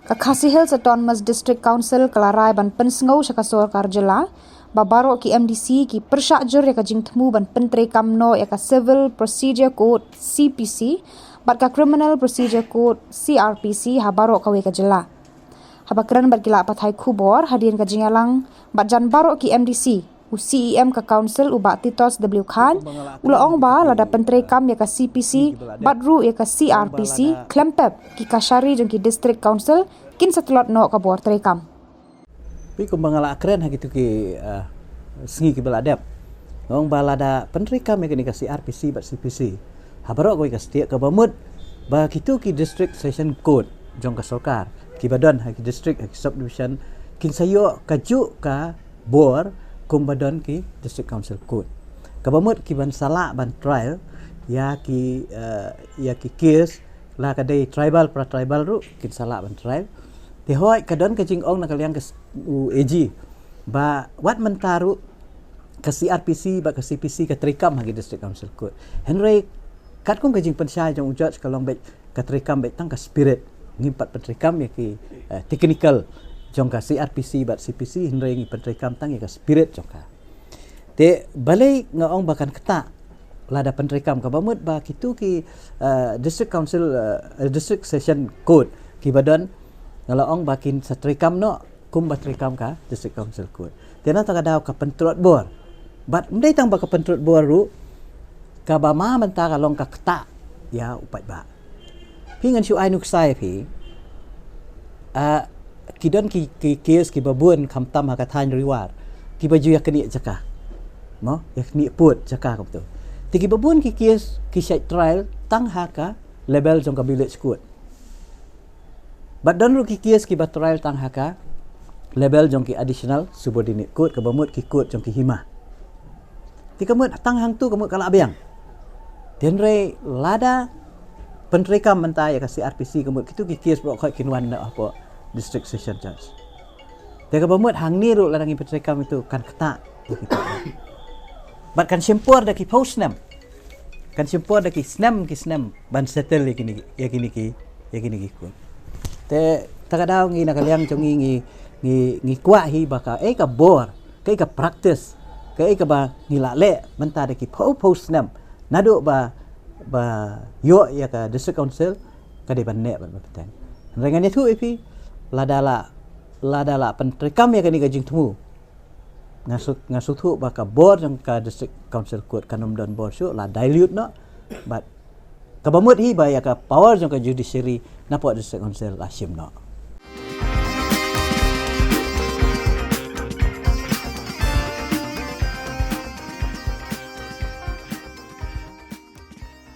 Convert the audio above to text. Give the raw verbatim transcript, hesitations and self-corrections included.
Ka Khasi Hills Autonomous District Council ka la rai ban pynsngew sha ka sorkar jylla ba baroh ki M D C ki pyrshah jur ïa ka jingthmu ban pyntreikam noh ïa ka Civil Procedure Code, C P C, bad ka Criminal Procedure Code, C R P C, ha baroh kawei ka jylla. Haba kren bad ki lad pathai khubor hadien ka jingïalang bad jan baroh ki M D C, u C E M ka Council, u Bah Titos W Khan, u la ong ba lada pyntreikam ïa ka C P C bad ruh ïa ka C R P C khlem pep, ki kashari jong ki District Council kin sa tlot noh ka bor treikam. Phi, kumba nga la kren ha kitu ki, uh, sngi kiba la dep, nga ong ba lada pyntreikam ïa kane ka C R P C bad C P C ha baroh kawei ka state, kaba mut ba kitu ki District Session Court jong ka sorkar kiba don ha ki district, ha ki subdivision, kin sa ïoh kajuh ka bor kumba don ki District Council Court. Kaba mut ki ban sa lah ban trial ïa ki, uh, ïa ki case, la ka dei tribal, para tribal ruh kin sa lah ban trial. Te hooid ka don ka jingong na ka liang ka s-, u A G ba wat mynta ruh ka C R P C bad ka C P C ka treikam ha ki District Council Court. Hynrei katkum ka jingpynshai jong u judge ka long beit ka treikam beit tang ka spirit. Ngim pat pyntreikam ïa ki, eh, technical jong ka C R P C bad C P C, hynrei ngi pyntreikam tang ïa ka spirit jong ka. Te balei nga ong ba kan ktah lada pyntreikam? Kaba mut ba kitu ki, eh, District Council, eh, District Session Court kiba don, nga la ong ba kin sa treikam noh kumba treikam ka District Council Court. Te na kata ka daw ka pyntrot bor. Bad ym dei tang ba ka pyntrot bor ruh, kaba ma mynta ka long ka ktah ïa u paidbah. Phi, ngan shu ai nuksa ïa phi. Ah, ki don ki, ki case kiba bun khamtam ha ka thaiñ Ri War, kiba ju ïaknieh jaka, mo, ïaknieh pud jaka kumtu. Te kiba bun ki case ki shait trial tang ha ka level jong ka village court. Bad don ruh ki case kiba trial tang ha ka level jong ki additional subordinate court, kaba mut ki court jong ki hima. Te ka mut tang hangtu ka mut ka la biang. Hynrei lada pyntreikam mynta ïa ka C R P C, ka mut kitu ki case baroh khoit kin wan noh hapoh District Session Judge. Te kaba mut hangne ruh lada ngi pyntreikam, itu kan ktah. Bad kan shim por da ki phew snem. Kan shim por da ki snem, ki snem ban settle ïa kine, ïa kine ki, ïa kine ki court. Te kata ka daw ngi na ka liang jong ngi, ngi, ngi, ngi kwah hi ba kaei ka bor, kaei ka practice, kaei kaba ngi la leh mynta da ki phew phew snem naduh ba, ba ïoh ïa ka District Council, ka dei ban neh bad ban bteng. Hynrei ngan ïathuh ïa phi, lada la, lada la pyntreikam ïa kane ka jingthmu, nga shu, nga sngewthuh ba ka bor jong ka District Council Court kan ym don bor shuh, la dilute noh. Bad kaba mut hi ba ïa ka power jong ka judiciary napoh District Council la shim noh.